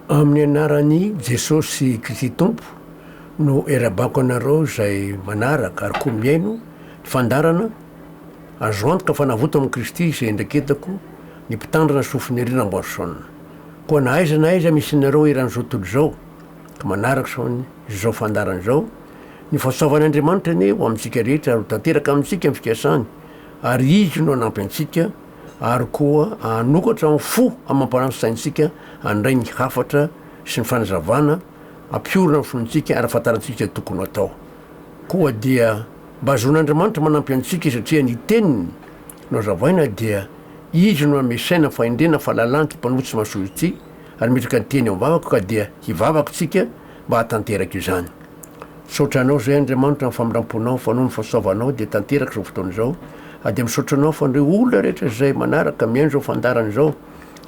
Amin'ny anaran'i Jesosy Kristy Tompo no iarahabako anareo izay manaraka ary koa mihaino ny fandaharana Azo antoka fa navoto amin'i Kristy izay indraketako ny Mpitandrina Sofinirina Amboarison. Koa na aiza na aiza misy anareo eran'izao tontolo izao ka manaraka izao fandaharana izao, ny fahasoavan'Andriamanitra anie ho amintsika rehetra ary ho tanteraka amintsika ny fikasany ary Izy no hanampy antsika ary koa hanokatra ny fo amam-panahy sy saintsika handray ny hafatra sy ny fanazavana hampiorina ny fontsika ary hahafantarantsika izay tokony ho atao. Koa dia mba zon'Andriamanitra manampy antsika satria ny teniny no hazavaina dia Izy no hanome saina, fahendrena, fahalalana ity mpanompo tsy mahasoa ity ary mitraka ny teny ao am-bavako ka dia hivavaka isika mba hahatanteraka izany. Misaotra Anao izay Andriamanitra amin'ny famindram-ponao fa noho ny fahasoavanao dia tanteraka izao fotoana izao ary dia misaotra Anao fa ireo olona rehetra izay manaraka mihaino izao fandaharana izao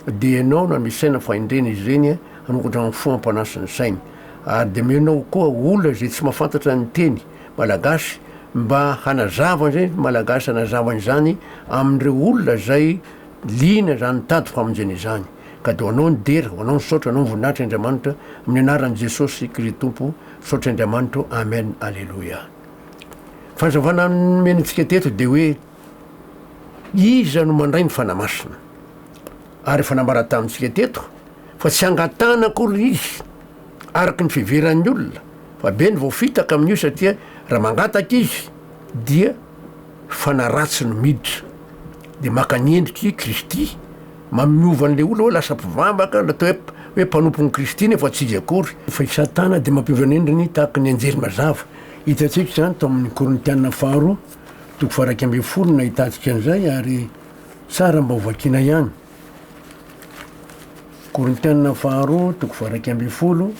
dia Ianao no hanome saina fahendrena izy ireny hanokatra ny fo am-panahy sy ny sainy ary dia omenao koa olona izay tsy mahafantatra ny teny malagasy mba hanazava izay malagasy hanazava izany amin'ireo olona izay liana izany mitady famonjena izany ka dia ho anao ny dera ho anao ny saotra ho anao ny voninahitra Andriamanitra amin'ny anaran'i Jesosy Kristy Tompo saotra Andriamanitra o amen aleloia fanazavana nomena antsika teto dia hoe iza no mandray ny fanahy masina ary efa nambara tamintsika teto fa tsy angatahana akory izy araka ny fiheveran'ny olona fa be ny voafitaka amin'io satria raha mangataka izy dia fanahy ratsy no miditra dia maka ny endrik'i Kristy mamiova an'ilay olona hoe lasa mpivavaka na atao hoe hoe mpanompon'i Kristy nefa tsy izy akory. Fa i Satana dia mampiova ny endriny tahaka ny anjely mazava. Hitantsika izany tao amin'ny Korintiana faharoa toko faha 11 no nahitantsika an'izay ary tsara mba hovakiana ihany. Korintiana faharoa toko faha 11.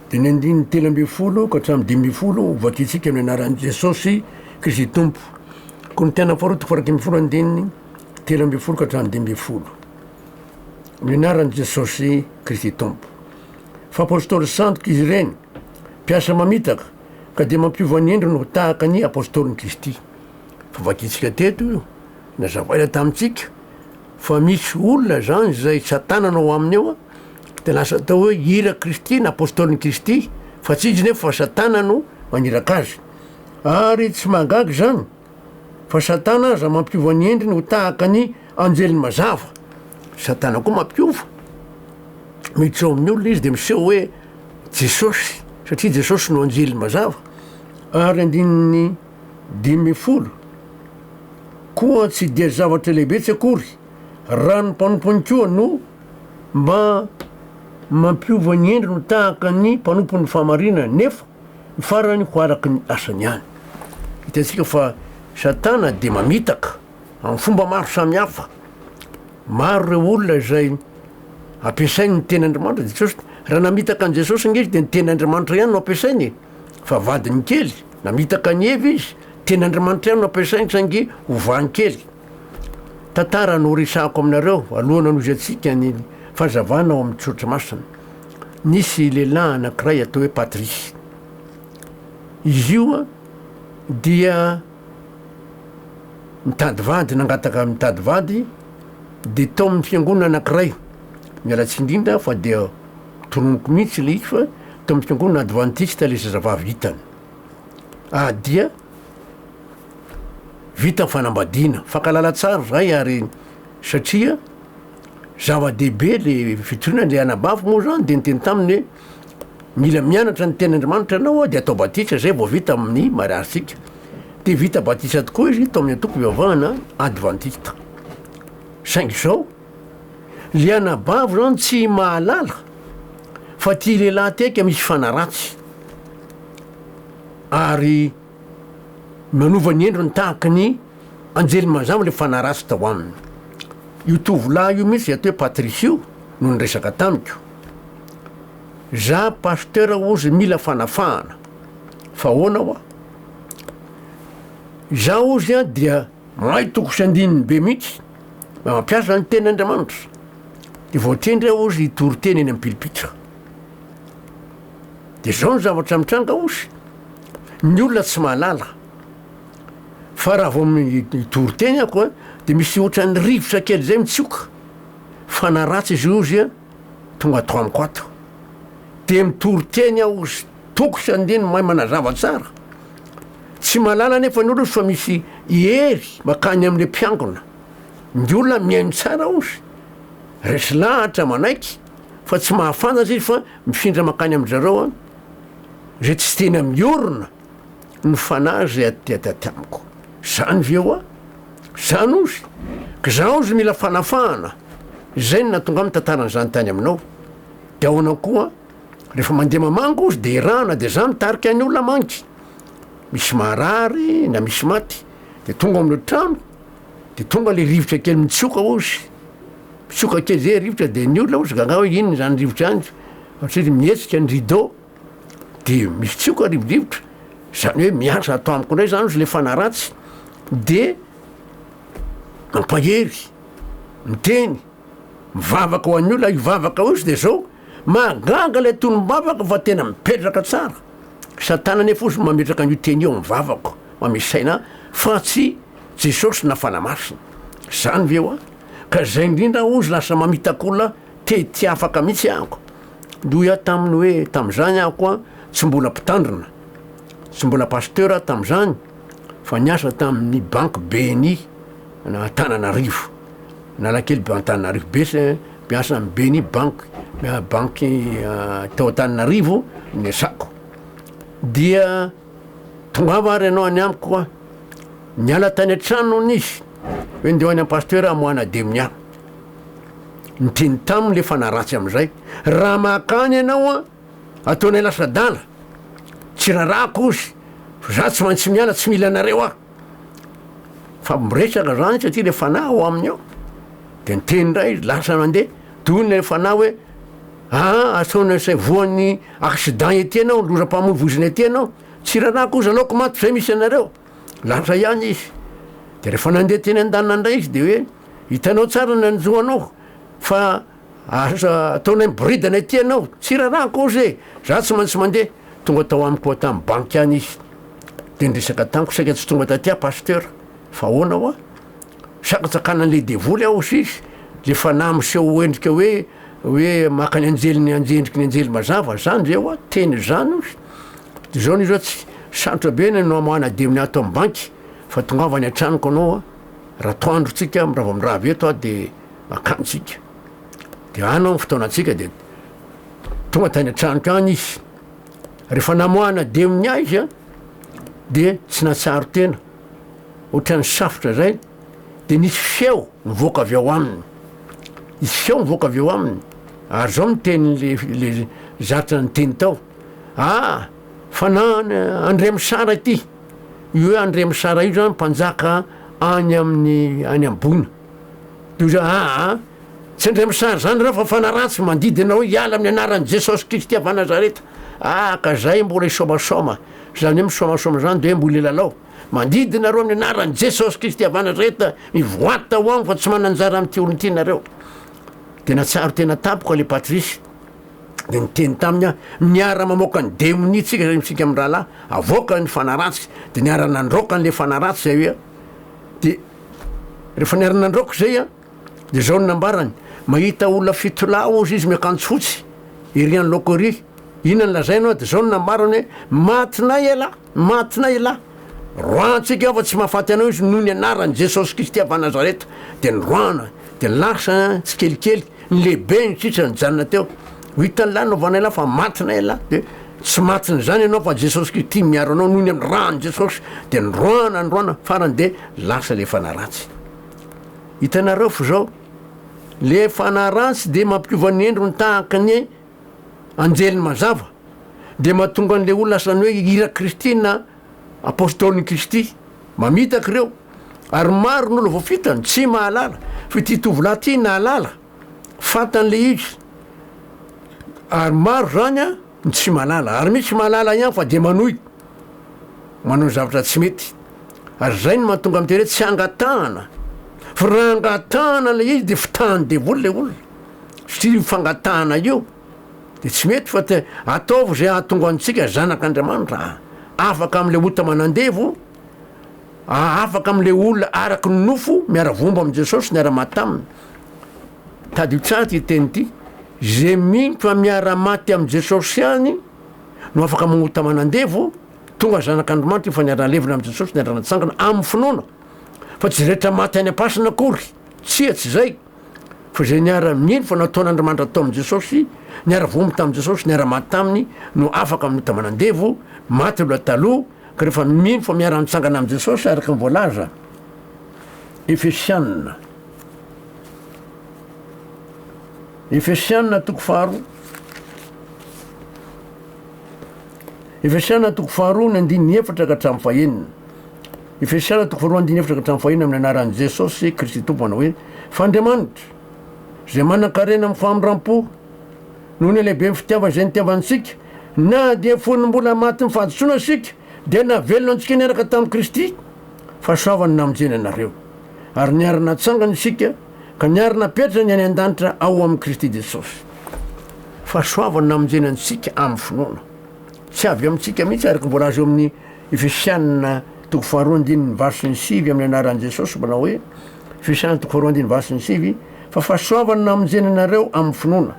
Dia ny andininy 13 ka hatramin'ny 15 ho vakintsika amin'ny anaran'i Jesosy Kristy Tompo. Korintiana faharoa toko faha 11 andininy 13 ka hatramin'ny 15. Amin'ny anaran'i Jesosy Kristy Tompo. Fa apostoly sandoka izy ireny, mpiasa mamitaka, ka dia mampiova ny endriny ho tahaka ny apostolin'i Kristy. Fa vakintsika teto io, nazavaina tamintsika Fa misy olona zany izay satana no ao aminy ao de lasa atao hoe irak'i Kristy na apostolin'i Kristy fa tsy izy nefa fa satana no maniraka azy. Ary tsy mahagaga izany fa satana aza mampiova ny endriny ho tahaka ny anjeliny mazava. Satana koa mampiova. Miditra ao amin'ny olona izy de miseho hoe Jesosy satria Jesosy no anjely mazava. Ary andininy 15. Koa tsy dia zavatra lehibe tsy akory raha ny mpanompony koa no mba mampiova ny endriny ho tahaka ny mpanompon'ny fahamarinana, nefa ny farany ho araka ny asany ihany. Hitantsika fa Satana dia mamitaka amin'ny fomba maro samihafa. Maro ireo olona izay ampiasainy ny tenin'Andriamanitra, Jesosy, raha namitaka an'i Jesosy ange izy dia ny tenin'Andriamanitra ihany no ampiasainy e, fa vadiny kely, namitaka an'i Eva izy, Tenin'Andriamanitra ihany no ampiasainy saingy ovany kely. Tantara no resahako aminareo alohan'ny hanohizantsika ny fanazavana ao amin'ny Soratra Masina. Nisy lehilahy anankiray atao hoe Patrice. Izy io dia nitady vady, nangataka mitady vady, dia tao amin'ny fiangonana anankiray. Miala tsiny indrindra fa dia tononiko mihitsy ilay izy fa tao amin'ny fiangonana advantista ilay zazavavy hitany. Ah dia vita ny fanambadiana. Mifankahalala tsara izahay ary satria zava-dehibe le fitoriana, le anabavy moa zany de niteny taminy hoe mila mianatra ny tenin'Andriamanitra ianao de atao batisa zay vao vita amin'ny mariazintsika. De vita batisa tokoa izy tao amin'ny antoko-pivavahana advantista. Saingy izao, le anabavy zany tsy mahalala fa ty lehilahy ty aika misy fanahy ratsy. Ary nanova ny endriny tahaka ny anjely mazava ilay fanahy ratsy tao aminy. Io tovolahy io mihitsy izay atao hoe Patrice io no niresaka tamiko. Za pasteur hozy mila fanafahana. Fa ahoana hoa? Za hozy an dia mahay toko sy andininy be mihitsy, mba mampiasa ny tenin'Andriamanitra. Dia voatendry aho hozy hitory teny eny amin'ny pilipitra. Dia izao ny zavatra mitranga hozy, ny olona tsy mahalala fa raha vao mitory teny ako a, dia misy ohatran'ny rivotra kely izay mitsioka. Fanahy ratsy izy ozy a, tonga ato amiko ato. Dia mitory teny aho ozy, toko sy andininy mahay manazava tsara. Tsy mahalala anefa ny olona ozy fa misy hery makany amin'ilay mpiangona. Ny olona mihaino tsara ozy, resy lahatra manaiky fa tsy mahafantatra izy fa mifindra makany amin-dry zareo an, izay tsy tena miorina ny fanahy izay aty aty amiko. Zany ve hoa? Zany ozy? Ka za ozy mila fanafahana, izay no nahatonga ahy mitantara an'izany tany aminao. De ahoana koa, rehefa mandeha mamangy ozy de erahana de za mitarika ny olona hamangy. Misy marary na misy maty de tonga ao amin'ilay trano de tonga le rivotra kely mitsoka ozy, mitsoka kely zay rivotra de ny olona ozy gaga hoe inona zany rivotra zany satria mihetsika ny rideau. de misy tsioka rivodrivotra, zany hoe miasa ato amiko indray zany ozy le fanahy ratsy de mampahery, miteny, mivavaka ho an'ny olona, io vavaka io izy de zao, mahagaga le tonom-bavaka fa tena mipetraka tsara, satana anefa ozy mametraka an'io teny io amin'ny vavako, mamehy saina ahy fa tsy Jesosy na fanahy masina, zany ve hoa? Ka zay indrindra ozy lasa mamitaka olona te tsy afaka mihitsy ahako. Dia hoy aho taminy hoe, tamin'izany aho koa tsy mbola mpitandrina, tsy mbola pasteur aho tamin'izany fa niasa tamin'ny banky BNI Antananarivo, Analakely be Antananarivo be se mpiasa amin'ny BNI banky, banky tao Antananarivo niasako. Dia tongava ary ianao any amiko hoa. Niala tany an-tranony izy hoe ndeha ho any amin'ny pasteur hamoahana demonia. Niteny taminy le fanahy ratsy amizay, raha makany ianao an, ataonay lasa adala, tsy rarahako ozy, fa za tsy maintsy miala, tsy mila anareo aho. Fa miresaka zany satria le fanahy ao aminy ao, de niteny indray izy, lasa nandeha, de hoy le fanahy hoe, aa ataonay zay voan'ny accident ety ianao, lozam-pamoivoizana ety ianao, tsy rarahako ozy, aleoko maty zay misy anareo. Lasa ihany izy, de rehefa nandeha teny an-danina indray izy de hoe, Hitanao tsara ny nanjo anao fa aza ataonay miboridana ety ianao, tsy rarahako ozy e, za tsy maintsy mandeha, tonga tao amiko tamin'ny banky any izy de niresaka tamiko, saika tsy tonga taty aho pasteur, fa ahoana hoa, sakantsakanan'le devoly aho ozy izy, le fanahy miseho endrika hoe hoe maka ny anjeliny anjendriky ny anjely mazava, zany ve hoa, teny zany ozy, de zao ny izy hoa tsy sarotra be ny hamoahana demony ato amin'ny banky fa tongava any an-tranoko anao hoa. Raha atoandro tsika raha vao mirava eto aho de makany tsika de any aho ny fotoanantsika de tonga tany an-tranoko any izy rehefa namoahana demony ahy izy a de tsy nahatsiaro tena ohatran'ny safotra zay de nisy feo nivoaka avy ao aminy nisy feo nivoaka avy ao aminy ary zao ny tenin'le le zatra niteny tao ah fanahy Andriamisara ity Io hoe Andriamisara io zany mpanjaka any amin'ny any Amboina. De hoy za aa tsy Andriamisara zany reo fa fanahy ratsy mandidy anao hiala amin'ny anaran'i Jesosy Kristy avy Nazareta. Aa ka zay mbola hisomasaoma, zany hoe misomasaoma zany de hoe mbola hilalao. Mandidy nareo amin'ny anaran'i Jesosy Kristy avy Nazareta, mivoata ho any fa tsy mananjara amin'ity olona ity nareo. De nahatsiaro tena tampoka le Patrice. Dia niteny taminy aho, miara mamoaka ny demonia tsika zay isika mirahalahy, avoaka ny fanahy ratsy, dia niara nandroaka an'le fanahy ratsy zay hoe, dia rehefa niara nandroaka zay an, dia zao no nambarany, mahita olona fitolahy hozy izy miakanjo fotsy ery anoloako ery, inona no lazainao, dia zao no nambarany hoe, matinay ialahy, matinay ialahy, roahantsika eo fa tsy mahafaty anao izy noho ny anaran'i Jesosy Kristy avy Nazareta, dia noroahana, dia lasa tsikelikely. Ny lehibe ny sisa nijanona teo. Ho hitan'lah nanaovana elah fa matina elah de tsy matina izany ianao fa Jesosy Kristy miaro anao noho ny amin'ny ràn'i Jesosy de noroahana noroahana farany de lasa le fanahy ratsy. Hitanareo fa zao le fanahy ratsy de mampiova ny endriny tahaka ny anjeliny mazava de mahatonga an'le olona lasa ny hoe irak'i Kristy na Apostolin'i Kristy, mamitaka ireo, ary maro ny olona voafitany, tsy mahalala, fa ity tovolahy ity nahalala, fantany le izy, ary maro zany an, ny tsy mahalala, ary misy mahalala ihany fa dia manohy, manao ny zavatra tsy mety, ary zay no mahatonga miteny hoe tsy angatahana, fa raha angatahana le izy de fitahan'ny devoly le olona, satria io fangatahana io, Dia tsy mety fa te ataovy izay hahatonga antsika zanak'Andriamanitra afaka amin'ilay ota manandevo, afaka amin'ilay olona araka ny nofo miara-vombo amin'i Jesosy, niara-maty taminy. Tadidio tsara ity teny ity, Izay mino fa miara-maty amin'i Jesosy ihany no afaka magnota manandevo, tonga zanak'Andriamanitra io fa niara-nalevina amin'i Jesosy, niara-natsangana amin'ny finoana, fa tsy izay rehetra maty any am-pasana akory, tsia tsy izay, fa izay niara-mino fa nataon'Andriamanitra tao amin'i Jesosy, niara-voaomby tamin'i Jesosy, niara-maty taminy no afaka manota manandevo, maty aloha taloha, ka rehefa mino fa miara-mitsangana amin'i Jesosy araka ny voalaza Efesiana. Efesiana toko faharoa. Efesiana toko faharoa ny andininy efatra ka hatramin'ny fahenina. Efesiana toko faharoa andininy efatra ka hatramin'ny fahenina amin'ny anaran'i Jesosy Kristy Tompo manao hoe fa Andriamanitra izay manan-karena amin'ny famindram-po noho ny halehiben'ny fitiavany izay nitiavantsika na dia fony mbola matin'ny fahadisoana isika dia navelona antsika niaraka tamin'i Kristy fahasoavany namonjena anareo ary niara-natsangana isika ka niara-napetrany any an-danitra ao amin'i Kristy Jesosy. Fahasoavana namonjena antsika amin'ny finoana. Tsy avy amintsika mihitsy araka ny voalaza eo amin'ny Efesiana toko faharoa andininy valo sy ny sivy amin'ny anaran'i Jesosy manao hoe, Efesiana toko faharoa andininy valo sy ny sivy, fa fahasoavana namonjena anareo amin'ny finoana,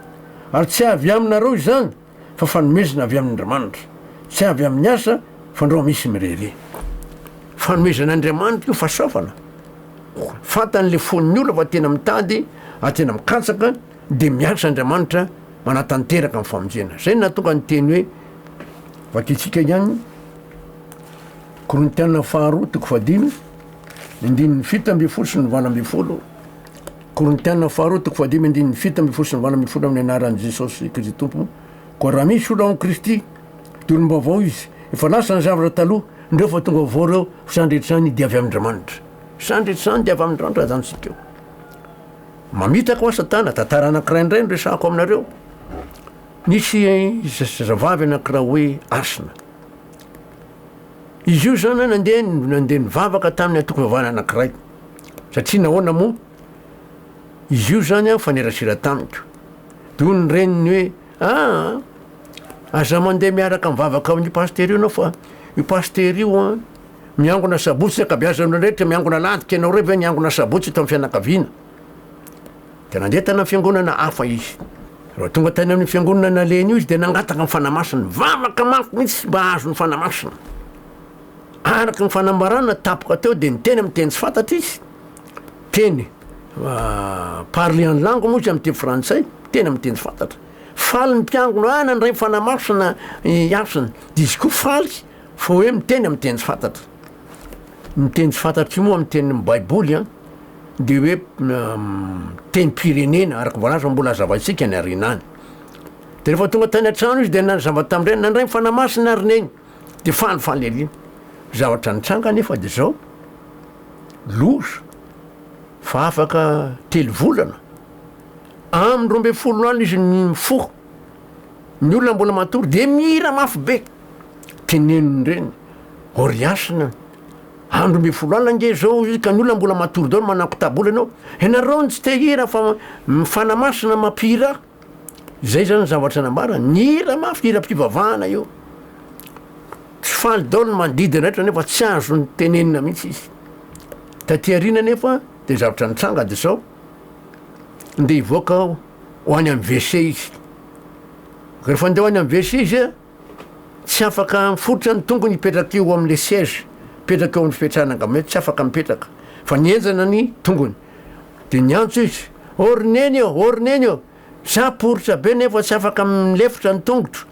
ary tsy avy aminareo izany, fa fanomezana avy amin'Andriamanitra, tsy avy amin'ny asa, fandrao misy mirehareha. Fanomezan'Andriamanitra io fahasoavana. Fantany le fon'ny olona fa tena mitady ary tena mikatsaka dia miasa Andriamanitra manatanteraka ny famonjena. Zay no nahatonga ny teny hoe vakintsika ihany Korintiana faharoa toko fahadimy andininy 17 sy ny 18. Korintiana faharoa toko fahadimy andininy 17 sy ny 18 amin'ny anaran'i Jesosy Kristy Tompo. Koa raha misy olona ao amin'i Kristy dia olom-baovao izy, efa lasa ny zavatra taloha, indreo fa tonga vaovao ireo, fa izany rehetra izany dia avy amin'Andriamanitra. Izany rehetra izany dia avy amin'Andriamanitra izany isika io. Mamitaka hoa Satana, tantara anankiray indray no resahako aminareo. Nisy zazavavy anankiray hoe Asina. Izy io izany nandeha nandeha nivavaka tamin'ny antoko-pivavahana anankiray. Satria nahoana moa? Izy io izany nifanerasera tamiko. Dia hoy ny reniny hoe, aa, aza mandeha miaraka mivavaka amin'io pasitera io ianao fa io pasitera io an, miangona sabotsy ny ankabeazan'olona rehetra, miangona alahady, ka ianao irery ve niangona sabotsy eto amin'ny fianakaviana? Dia nandeha tany amin'ny fiangonana hafa izy. Raha tonga tany amin'ny fiangonana nalehany io izy dia nangataka ny Fanahy Masina, nivavaka mafy mihitsy mba hahazo ny Fanahy Masina. Araka ny fanambarana tapoka teo dia niteny amin'ny teny tsy fantatra izy, teny parler en langue moa izy amin'ny teny frantsay, teny amin'ny teny tsy fantatra. Faly ny mpiangona, ah nandray ny Fanahy Masina i Hasina, dia izy koa faly fa hoe miteny amin'ny teny tsy fantatra. Ny teny tsy fantatra io moa amin'ny tenin'ny baiboly an, dia hoe tenim-pirenena araka ny voalaza fa mbola hazavaintsika ny aoriana any. Dia rehefa tonga tany an-trano izy dia nanazava tamin-dreniny, nandray ny Fanahy Masina ry neny, dia falifaly ery. Zavatra nitranga anefa dia izao, loza fa afaka telo volana, amin'ny 12 alina izy mifoha, ny olona mbola matory dia mihira mafy be, tenenin'ny reniny, ô ry Hasina, Andro 12 alina ange izao izy ka ny olona mbola matory daholo manako-tabola ianao. Ianareo no tsy te hihira fa ny Fanahy Masina mampihira ahy. Izay izany ny zavatra nambarany. Nihira mafy, hiram-pivavahana io. Tsy faly daholo ny manodidina rehetra nefa tsy azony tenenina mihitsy izy. Taty aoriana nefa dia zavatra nitranga dia izao, ndeha hivoaka ho any amin'ny WC izy. Rehefa ndeha ho any amin'ny WC izy, Tsy afaka miforitra ny tongony hipetraka eo amin'ilay siège, mipetraka eo amin'ny fipetrahana angamba hoe tsy afaka mipetraka fa nihenjana ny tongony. Dia niantso izy, Oh ry neny ô, oh ry neny ô, za poritra be nefa tsy afaka milefitra ny tongotro.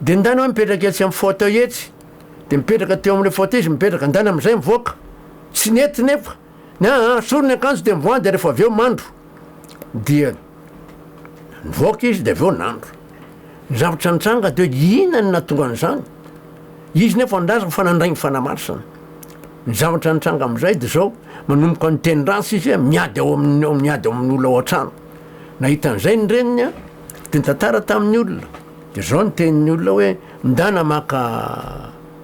Dia ndana hoe mipetraka etsy amin'ny fauteuil etsy. Dia mipetraka teo amin'ilay fauteuil izy, mipetraka, ndana amin'izay mivoaka. Tsy nety nefa. Aa, asory ny akanjo dia mivoaha dia rehefa avy eo mandro. Dia nivoaka izy dia avy eo nandro. Ny zavatra nitranga dia hoe inona no nahatonga an'izany? Izy nefa nilaza fa nandray ny Fanahy Masina. Ny zavatra nitranga amin'izay dia izao, manomboka niteny ratsy izy, miady ao amin'ny, miady ao amin'ny olona ao an-trano. Nahita an'izay ny reniny dia nitantara tamin'ny olona. Dia izao ny tenin'ny olona hoe, ndana maka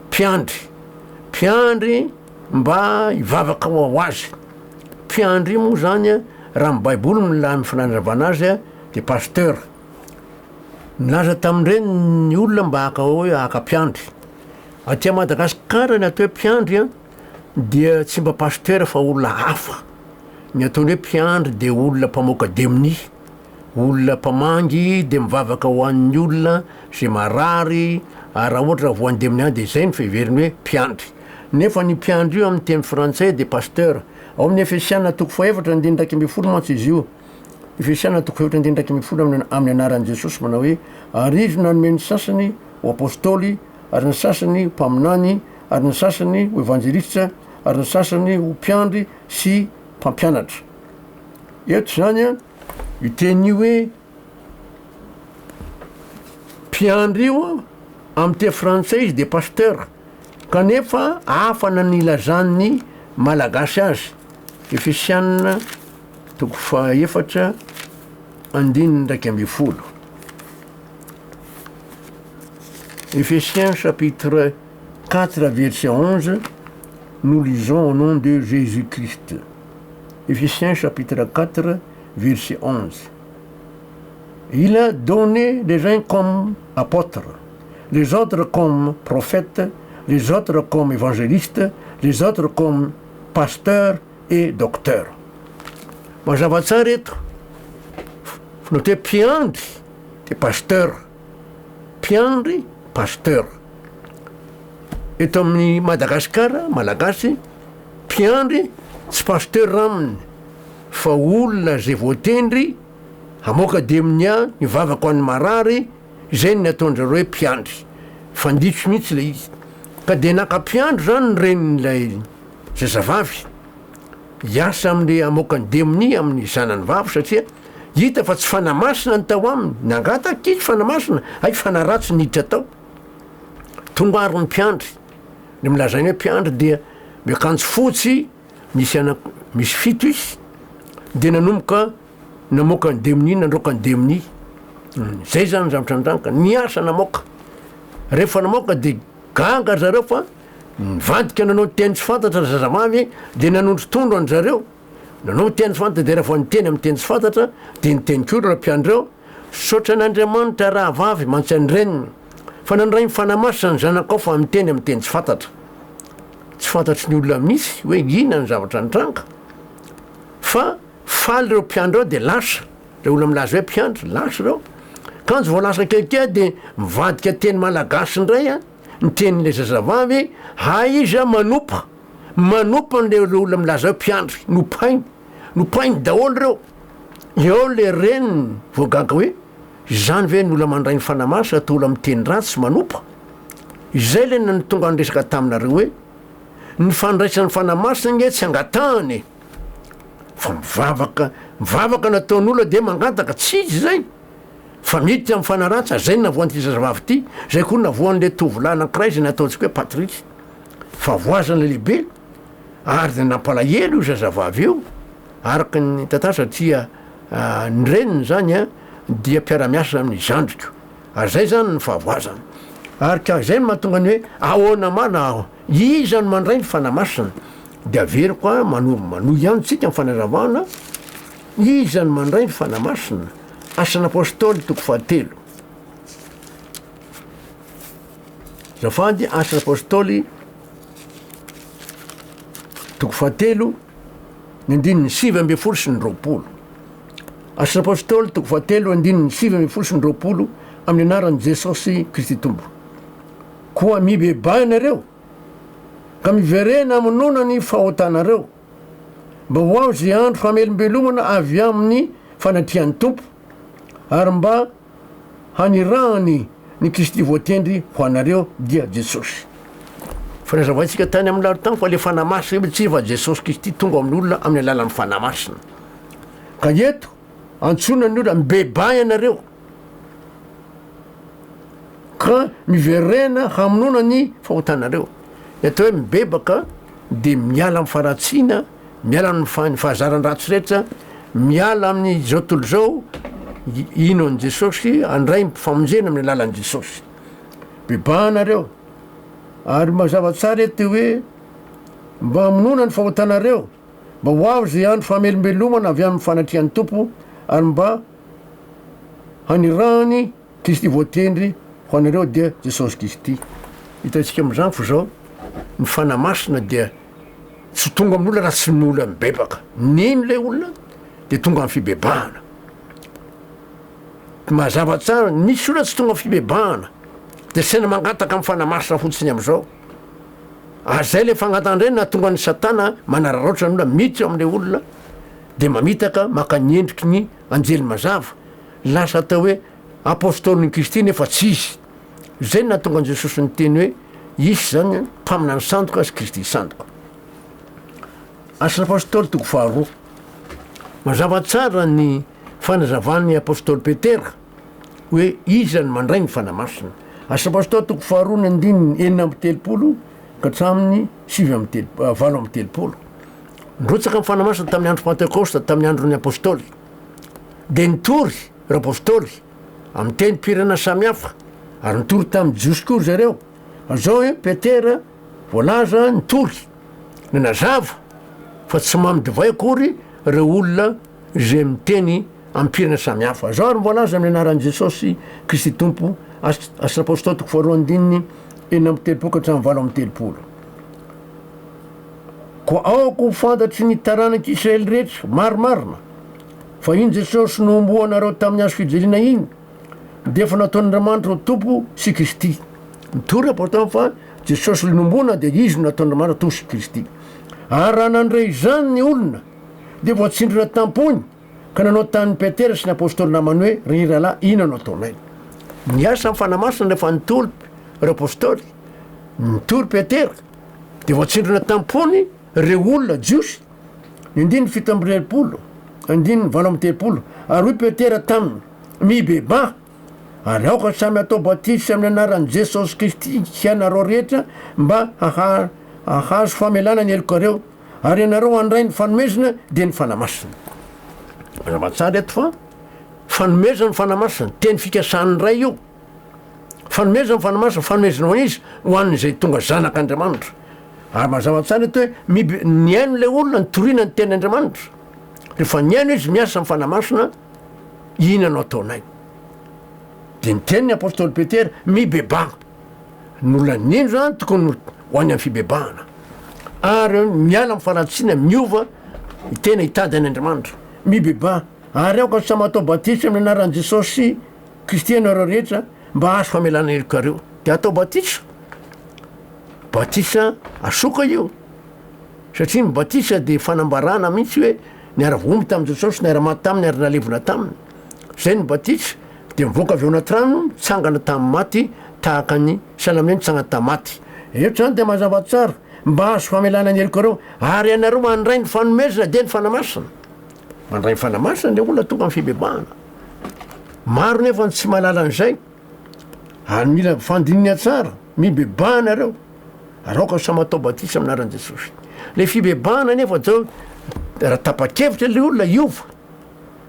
mpiandry, mpiandry mba hivavaka ho azy. Mpiandry io moa izany raha ny baiboly no ny fanazavana azy dia pasteur. Nilaza tamin'ireny ny olona mba haka hoe haka mpiandry. Aty Madagasikara ny atao hoe mpiandry dia tsy mba pasteur fa olona hafa. Ny ataony hoe mpiandry dia olona mpamoaka demonia, olona mpamangy dia mivavaka ho an'ny olona izay marary ary raha ohatra voan'ny demonia dia izay no fiheveriny hoe mpiandry. Nefa ny mpiandry io amin'ny teny frantsay dia pasteur. Ao amin'ny Efesiana toko fahefatra andininy 11 mantsy izy io. Efesiana toko fahefatra andininy 11 amin'ny amin'ny anaran'i Jesosy manao hoe ary izy no nanome ny sasany ho apostoly ary ny sasany ho mpaminany ary ny sasany ho evanjelista ary ny sasany ho mpiandry sy mpampianatra. Eto izany an, io teny io hoe mpiandry io an, amin'ny teny frantsay izy dia pasteur, kanefa hafa na ny ilazan'ny malagasy azy. Efesianina toko fahaefatra andininy 11. Ephésiens chapitre 4 verset 11, nous lisons au nom de Jésus-Christ. Ephésiens chapitre 4 verset 11. Il a donné les uns comme apôtres, les autres comme prophètes, les autres comme évangélistes, les autres comme pasteurs et docteurs. Mazava tsara eto, fa ny atao hoe mpiandry dia pasteur, mpiandry pasteur. Eto amin'ny Madagasikara, Malagasy, mpiandry tsy pasteur aminy fa olona izay voatendry hamoaka demonia, hivavaka ho an'ny marary, izay no nataon-dry zareo hoe mpiandry. Fandiso mihitsy ilay izy. Ka dia naka mpiandry izany ny renin'ilay zazavavy hiasa amin'ilay hamoaka ny demonia amin'ny zanany vavy satria hita fa tsy fanahy masina ny tao aminy. Nangataka izy fanahy masina, hay fanahy ratsy niditra tao. Tonga ary ny mpiandry. Ny milazainy hoe mpiandry dia miakanjo fotsy, misy ana- misy fito izy, dia nanomboka namoaka ny demonia, nandroaka ny demonia. Zay zany ny zavatra nitranga, niasa namoaka. Rehefa namoaka dia gaga ry zareo fa nivadika nanao teny tsy fantatra ry zazavavy, dia nanondrotondro an-dry zareo. Nanao teny tsy fantatra dia rehefa niteny amin'ny teny tsy fantatra dia niteny koa ireo mpiandry ireo, Misaotra an'Andriamanitra rahavavy mantsy an'ny reniny fa nandray ny Fanahy Masina ny zanakao fa miteny amin'ny teny tsy fantatra. Tsy fantatry ny olona mihitsy hoe inona ny zavatra nitranga fa faly ireo mpiandry ireo dia lasa, ilay olona milaza hoe mpiandry, lasa ireo. Kanjo vao lasa kelikely dia mivadika teny malagasy indray an, ny tenin'ilay zazavavy, hay izy an manompa, manompa an'ilay olona milaza hoe mpiandry, nompainy. Nopainy daholo ireo. Eo le reniny vao gaga hoe izany ve ny olona mandray ny fanahy masina toa olona miteny ratsy sy manompa? Izay le tonga niresaka taminareo hoe ny fandraisana ny fanahy masina ange tsy angatahana e! Fa mivavaka, mivavaka nataon'olona dia mangataka, tsy izy izay fa miditra amin'ny fanahy ratsy, ary izay no navoan'ity zazavavy ity, izay koa no navoan'le tovolahy anankiray izay nataontsika hoe Patrick. Fahavoazana lehibe. Ary dia nampalahelo io zazavavy io, araka ny tantara satria ny reniny izany dia mpiara-miasa amin'ny zandriko. Ary izay izany ny fahavoazana. Ary ka izay no mahatonga ny hoe ahoana marina aho, iza no mandray ny Fanahy Masina? Dia averiko a, manohy manohy ihany tsika ny fanazavana, iza no mandray ny Fanahy Masina? Asan'ny Apôstôly toko fahatelo. Azafady, Asan'ny Apôstôly Toko fahatelo, ny andininy 19 sy ny 20. Asan'ny Apôstôly, toko fahatelo, andininy 19 sy ny 20, amin'ny anaran'i Jesosy Kristy Tompo. Koa mibebaha ianareo, ka miverena hamonoana ny fahotanareo, mba ho avy izay andro famelombelomana avy amin'ny fanatrehan'ny Tompo, ary mba hanirahany ny Kristy voatendry ho anareo dia Jesosy. Fa nazavaintsika tany amin'ny laro tany fa le Fanahy Masina io tsy fa Jesosy Kristy tonga amin'ny olona amin'ny alalan'ny Fanahy Masina. Ka eto antsoina ny olona mibebaha ianareo ka miverena hamonoana ny fahotanareo. Ny atao hoe mibebaka dia miala amin'ny faharatsiana Miala amin'ny faha- ny fahazaran-dratsy rehetra, miala amin'izao tontolo izao, hino an'i Jesosy, handray ny famonjena amin'ny alalan'i Jesosy. Bebaha nareo. Ary mazava tsara eto hoe mba hamonoana ny fahotanareo, mba ho avy izay andro famelombelomana avy amin'ny fanatrehan'ny Tompo, ary mba hanirahany Kristy voatendry ho anareo dia Jesosy Kristy. Hitantsika amin'izany fa izao ny Fanahy Masina dia. Tsy tonga amin'olona raha tsy ny olona mibebaka. Nino ilay olona dia tonga amin'ny fibebahana. Mazava tsara, misy olona tsy tonga amin'ny fibebahana dia saina mangataka amin'ny Fanahy Masina fotsiny amin'izao. Ary izay ilay fangatahana indray nahatonga an'i Satana manararaotra ny olona, miditra ao amin'ilay olona dia mamitaka, maka ny endriky ny anjely mazava, lasa atao hoe apostolin'i Kristy nefa tsy izy. Izay no nahatonga an'i Jesosy niteny hoe hisy izany mpaminany sandoka sy Kristy sandoka. Asan'ny Apostoly toko faharoa. Mazava tsara ny fanazavan'ny apostoly Petera hoe iza no mandray ny Fanahy Masina. Asan'ny Apostoly toko faharoa ny andininy 36 ka hatramin'ny 39 38. Nirotsaka ny Fanahy Masina tamin'ny andro Pentekosta, tamin'ny andron'ny apostoly. Dia nitory ireo apostoly amin'ny tenim-pirenena samihafa ary nitory tamin'ny Jiosy koa ry zareo. Izao hoe Petera voalaza nitory, nanazava fa tsy mamy divay akory ireo olona izay miteny amin'ny firenena samihafa. Izao ary voalaza amin'ny anaran'i Jesosy Kristy Tompo, Asa Apostoly toko faharoa andininy 36 ka hatramin'ny 38. Koa aoka ho fantatry ny taranak'i Israely rehetra, marimarina, fa iny Jesosy nohomboanareo tamin'ny hazo fijaliana iny dia efa nataon'Andriamanitra ho Tompo sy Kristy. Mitory apostoly fa Jesosy nohomboana dia Izy no nataon'Andriamanitra Tompo sy Kristy. Ary raha nandre izany ny olona dia voatsindrona tam-pony ka nanao tamin'i Petera sy ny apostoly namany hoe, Ry rahalahy, inona no ataonay? Niasa ny Fanahy Masina rehefa nitory ireo apostoly, nitory Petera, dia voatsindrona tam-pony ireo olona jiosy. Ny andininy 37, andininy 38, Ary hoy Petera taminy, Mibebaha, ary aoka samy hatao batisa amin'ny anaran'i Jesosy Kristy hianareo rehetra mba hahazo famelana ny helokareo, ary ianareo handray ny fanomezana dia ny Fanahy Masina. Mazava tsara eto fa fanomezana ny Fanahy Masina, teny fikasan'ny Ray io. Fanomezana ny Fanahy Masina, fanomezana ho an'iza? Ho an'izay tonga zanak'Andriamanitra. Ary mazava tsara eto hoe mibe- nihaino ilay olona nitoriana ny tenin'Andriamanitra. Rehefa nihaino izy miasa amin'ny Fanahy Masina, inona no ataonay? Dia niteny ny apostoly Petera, mibebaha. Ny olona nino zany tokony ho any amin'ny fibebahana. Ary miala amin'ny faharatsiana, miova tena hitady an'Andriamanitra. Mibebaha. Ary aoka samy hatao batisa amin'ny anaran'i Jesosy Kristy ianareo rehetra mba hahazo famelana helokareo. Dia atao batisa. Batisa asoka io. Satria ny batisa dia fanambarana mihitsy hoe niara-voahombo tamin'i Jesosy, niara-maty taminy ary nalevina taminy. Izay ny batisa. Dia mivoaka avy ao anaty rano, mitsangana tamin'ny maty tahaka ny sahala amin'ny hoe nitsangana tamin'ny maty. Eto izany dia mazava tsara, mba hahazo famelana ny helokareo, ary ianareo mandray ny fanomezana dia ny Fanahy Masina. Mandray ny Fanahy Masina ilay olona tonga amin'ny fibebahana. Maro nefa ny tsy mahalala an'izay, ary mila fandinihana tsara, mibebaha nareo, ary aoka samy hatao batisa amin'ny anaran'i Jesosy. Ilay fibebahana nefa zao, raha tapa-kevitra ilay olona hiova,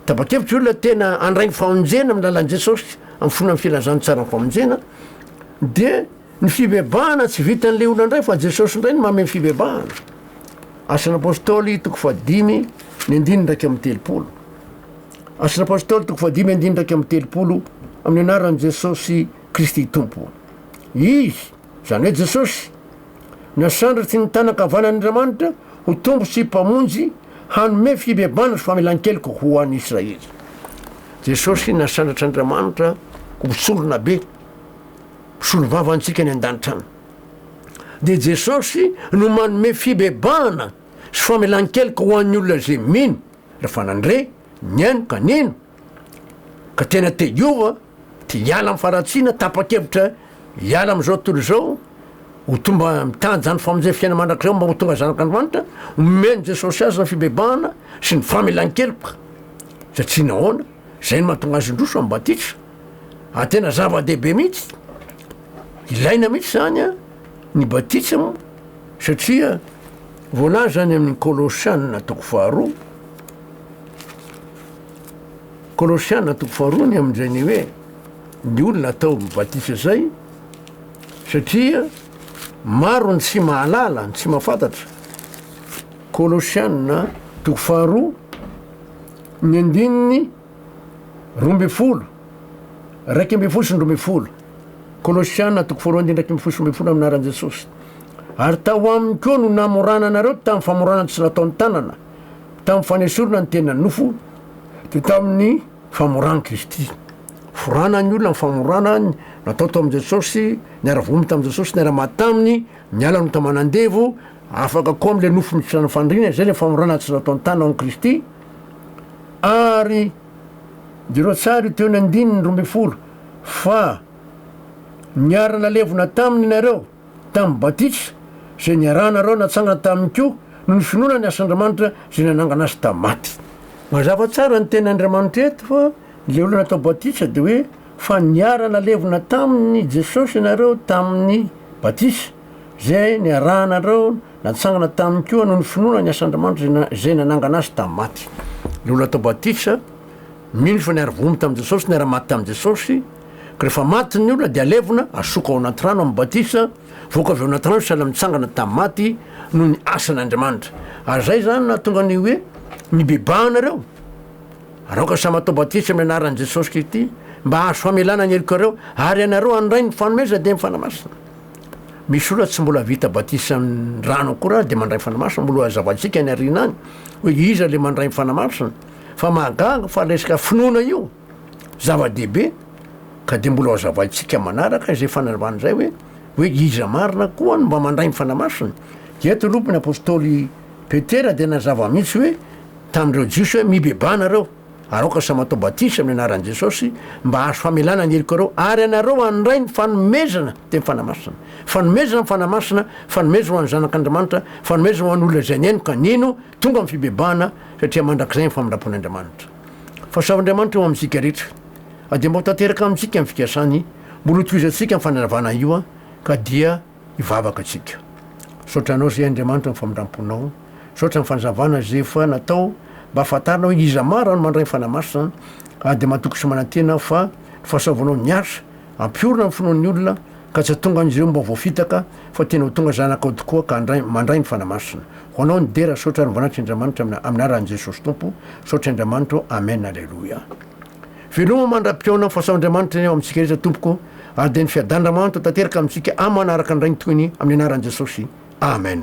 tapa-kevitra ilay olona tena handray ny famonjena amin'ny lalan'i Jesosy, amin'ny finoana ny filazantsaran'ny famonjena, dia ny fibebahana tsy vitan'ilay olona indray fa Jesosy indray no manome ny fibebahana. Asan'ny Apostoly toko fahadimy ny andininy 31. Asan'ny Apostoly toko fahadimy andininy 31 amin'ny anaran'i Jesosy Kristy Tompo. Izy, izany hoe Jesosy, nasandratry ny tanan-kavanan'Andriamanitra ho Tompo sy Mpamonjy hanome fibebahana sy famelan-keloka ho an'i Israely. Jesosy nasandratr'Andriamanitra ho mpisorona be, mpisolovava antsika any an-danitra any. Dia Jesosy no manome fibebahana sy famelan-keloka ho an'ny olona izay mino. Rehefa nandre, nihaino ka nino, ka tena te hiova, te hiala amin'ny faharatsiana, tapa-kevitra hiala amin'izao tontolo izao, ho tonga mitady izany famonjena fiainana mandrakizay mba ho tonga zanak'Andriamanitra, omen'i Jesosy azy ny fibebahana sy ny famelan-keloka. Satria nahoana? Izay no mahatonga azy indroso amin'ny batisa. Ary tena zava-dehibe mihitsy, ilaina mihitsy izany an, ny batisa moa, satria Voalaza any amin'ny Kolosiana toko faharoa, Kolosiana toko faharoa ny amin'izay ny hoe ny olona atao batisa izay satria maro ny tsy mahalala, ny tsy mahafantatra. Kolosiana toko faharoa ny andininy 12, 11 sy ny 12. Kolosiana toko faharoa andininy 11 sy 12 amin'ny anaran'i Jesosy. Ary tao aminy koa no namorana anareo tamin'ny famorana tsy nataon'ny tanana, tamin'ny fanesorana ny tenan'ny nofo, dia tamin'ny famoran'i Kristy. Forana ny olona ny famorana natao tao amin'i Jesosy, niara-vomy tamin'i Jesosy, niara-maty taminy, niala ny ota manandevo, afaka koa amin'ilay nofo miditra ny faniriana, izay ilay famorana tsy nataon'ny tanana ao amin'i Kristy. Ary jereo tsara io teo ny andininy 12, fa niara-nalevina taminy ianareo, tamin'ny batisa izay niarahanareo natsangana taminy koa noho ny finoana ny asan'Andriamanitra izay nanangana azy tamin'ny maty. Mazava tsara ny tenin'Andriamanitra eto fa ilay olona natao batisa dia hoe fa niara-nalevina tamin'i Jesosy ianareo tamin'ny batisa izay niarahanareo natsangana taminy koa noho ny finoana ny asan'Andriamanitra izay nanangana azy tamin'ny maty. Ilay olona atao batisa mino fa niara-vono tamin'i Jesosy, niara-maty tamin'i Jesosy, Ka rehefa maty ny olona dia alevina, asoka ao anaty rano amin'ny batisa, voaka avy ao anaty rano sahala mitsangana tamin'ny maty noho ny asan'Andriamanitra. Ary izay izany nahatonga ny hoe mibebaha nareo, ary aoka samy hatao batisa amin'ny anaran'i Jesosy Kristy mba hahazo famelana ny helokareo, ary ianareo handray ny fanomezana dia ny Fanahy Masina. Misy olona tsy mbola vita batisa amin'ny rano akory ary dia mandray ny Fanahy Masina, mbola hazavaintsika any aoriana any hoe iza ilay mandray ny Fanahy Masina. Fa mahagaga fa resaka finoana io. Zava-dehibe ka dia mbola ho hazavaintsika manaraka izay fanazavana izay hoe hoe iza marina koa no mba mandray ny Fanahy Masina. Dia eto aloha ny apostoly Petera dia nazava mihitsy hoe tamin'ireo Jiosy hoe mibebaha nareo ary aoka samy atao batisa amin'ny anaran'i Jesosy mba hahazo famelana ny helokareo ary ianareo handray ny fanomezana dia ny Fanahy Masina. Fanomezana ny Fanahy Masina, fanomezana ho an'ny zanak'Andriamanitra, fanomezana ho an'ny olona izay nihaino ka nino, tonga amin'ny fibebahana satria mandrakizay ny famindram-pon'Andriamanitra. Fahasoavan'Andriamanitra eo amintsika rehetra. Ary dia mba ho tanteraka amintsika ny fikasany, mbola hotohizantsika ny fanazavana io ka dia hivavaka tsika. Misaotra Anao izay Andriamanitra ny famindramponao. Misaotra ny fanazavana izay efa natao mba hahafantarana hoe iza maro no mandray ny Fanahy Masina. Ary dia matoky sy manantena aho fa ny fahasoavanao miasa hampiorina ny finoan'ny olona ka tsy hahatonga an'izy ireo mba ho voafitaka fa tena ho tonga zanakao tokoa ka handray mandray ny Fanahy Masina. Ho Anao ny dera, saotra ary voninahitra Andriamanitra amina amin'ny anaran'i Jesosy Tompo, saotra Andriamanitra ô, Amen Aleloia. Veloma mandra-pihaona fahasoavan'Andriamanitra anie ho amintsika rehetra tompoko ary dia ny fiadan'Andriamanitra ho tanteraka amintsika amanaraka indray ny tohiny amin'ny anaran'i Jesosy. Amen.